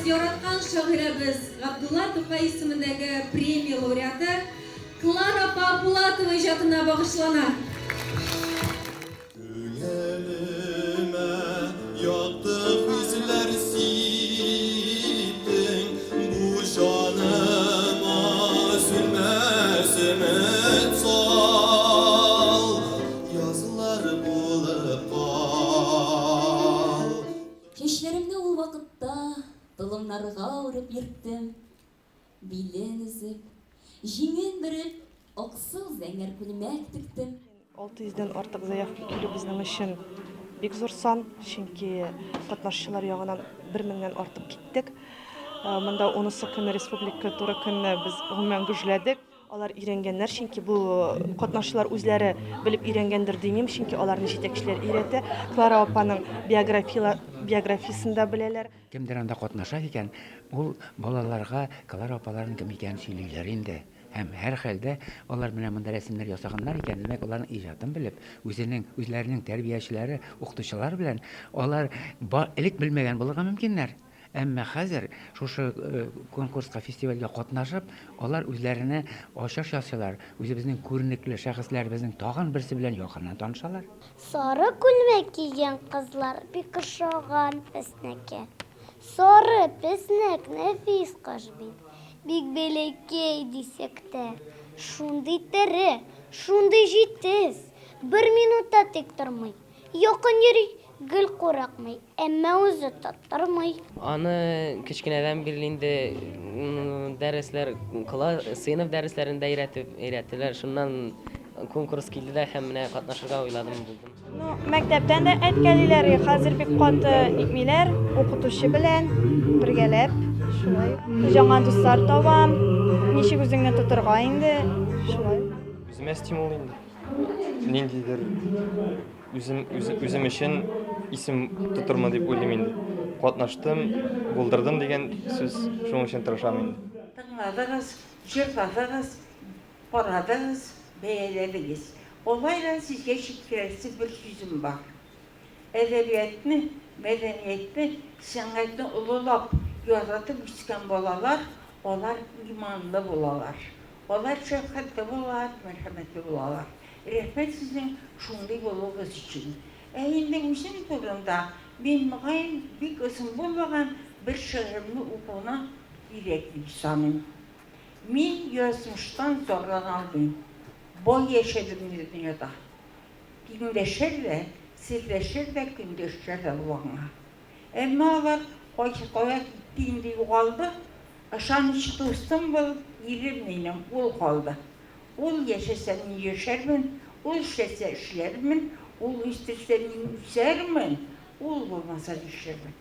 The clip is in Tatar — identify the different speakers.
Speaker 1: яраткан шагыйрәбез, Габдулла Тукай исемендәге премия лауреаты Клара апа Булатова иҗатына багышлана.
Speaker 2: Күңелемә якты хисләр сиптең, Бу җаныма сүнмәс өмет сал, Язлар булып кал.
Speaker 3: Чәчләремне ул вакытта толымнарга үреп йөрттем. Билен өзеп, җиңен бөреп, аксыл зәңгәр күлмәк тектем.
Speaker 4: 600 дән артык заявка килү безнең өчен бик зур сан, чөнки катнашучылар ягыннан бер меңнән артып киттек. Монда унысы көнне республика туры көнне без гомумән гөжләдек. Алар өйрәнгәннәр, чөнки бу катнашучылар үзләре белеп өйрәнгәндер димим, чөнки аларны җитәкчеләр өйрәтә. Клара апаның биографиясен дә беләләр.
Speaker 5: Кемдер анда катнаша икән, ул балаларга Клара апаларның кем икәнен сөйлиләр инде. Һәм һәрхәлдә алар менә монда рәсемнәр ясаганнар икән, димәк, аларның иҗатын белеп, үзенең, үзләренең тәрбиячеләре, укытучылар белән алар элек белмәгән булырга мөмкиннәр. Әмма хәзер шушы конкурска, фестивальгә катнашып, алар үзләренә ачыш ясыйлар, үзебезнең күренекле шәхесләребезнең тагын берсе белән якыннан танышалар.
Speaker 6: Сары күлмәк кигән кызлар бик ошаган песнәккә. Сары песнәк нәфис кош бит, бик бәләкәй дисәк тә, шундый тере, шундый җитез, бер минут та тик тормый. Якын йөри, гел курыкмый, әмма үзе тоттырмый.
Speaker 7: Аны кечкенәдән бирле инде дәресләр, сыйныф дәресләрендә өйрәтеп, өйрәттеләр. Шуннан конкурс килде дә һәм менә катнашырга уйладым, булдым.
Speaker 8: Ну, мәктәптән дә әйткәлиләр, хәзер бик каты итмиләр, укытучы белән бергәләп, шулай. Яңа дуслар табам, ничек үзеңне тотырга инде, шулай.
Speaker 9: Үземә стимул инде. Ниндидер үзем, үзем өчен исем тотырмын дип уйлыйм инде. Катнаштым, булдырдым дигән сүз, шуның өчен тырышам инде.
Speaker 10: Тыңладыгыз, җырладыгыз, карадыгыз, бәяләдегез. Алай да сезгә җиткерәсе бер сүзем бар. Әдәбиятны, мәдәниятне, сәнгатьне олылап, яратып үскән балалар, алар иманлы булалар. Алар шәфкатьле булалар, мәрхәмәтле булалар. Рәхмәт сезнең шундый булуыгыз өчен. Ә инде үзем турында мин, мөгаен, бик озын булмаган бер шигыремне укуны кирәк дип саныйм. Мин язмыштан зарлана алмыйм. Бай яшәдем мин дөньяда. Тиңләшер дә, серләшер дә, көндәшләр дә була аңа. Әмма алар кайсы кая китте инде, югалды. Ышаныч дустым булып, ирем минем, ул калды. Ул яшәсә, мин яшәрмен, ул эшләсә, эшләрмен, ул үстерсә, мин үсәрмен, ул булмаса, нишләрмен?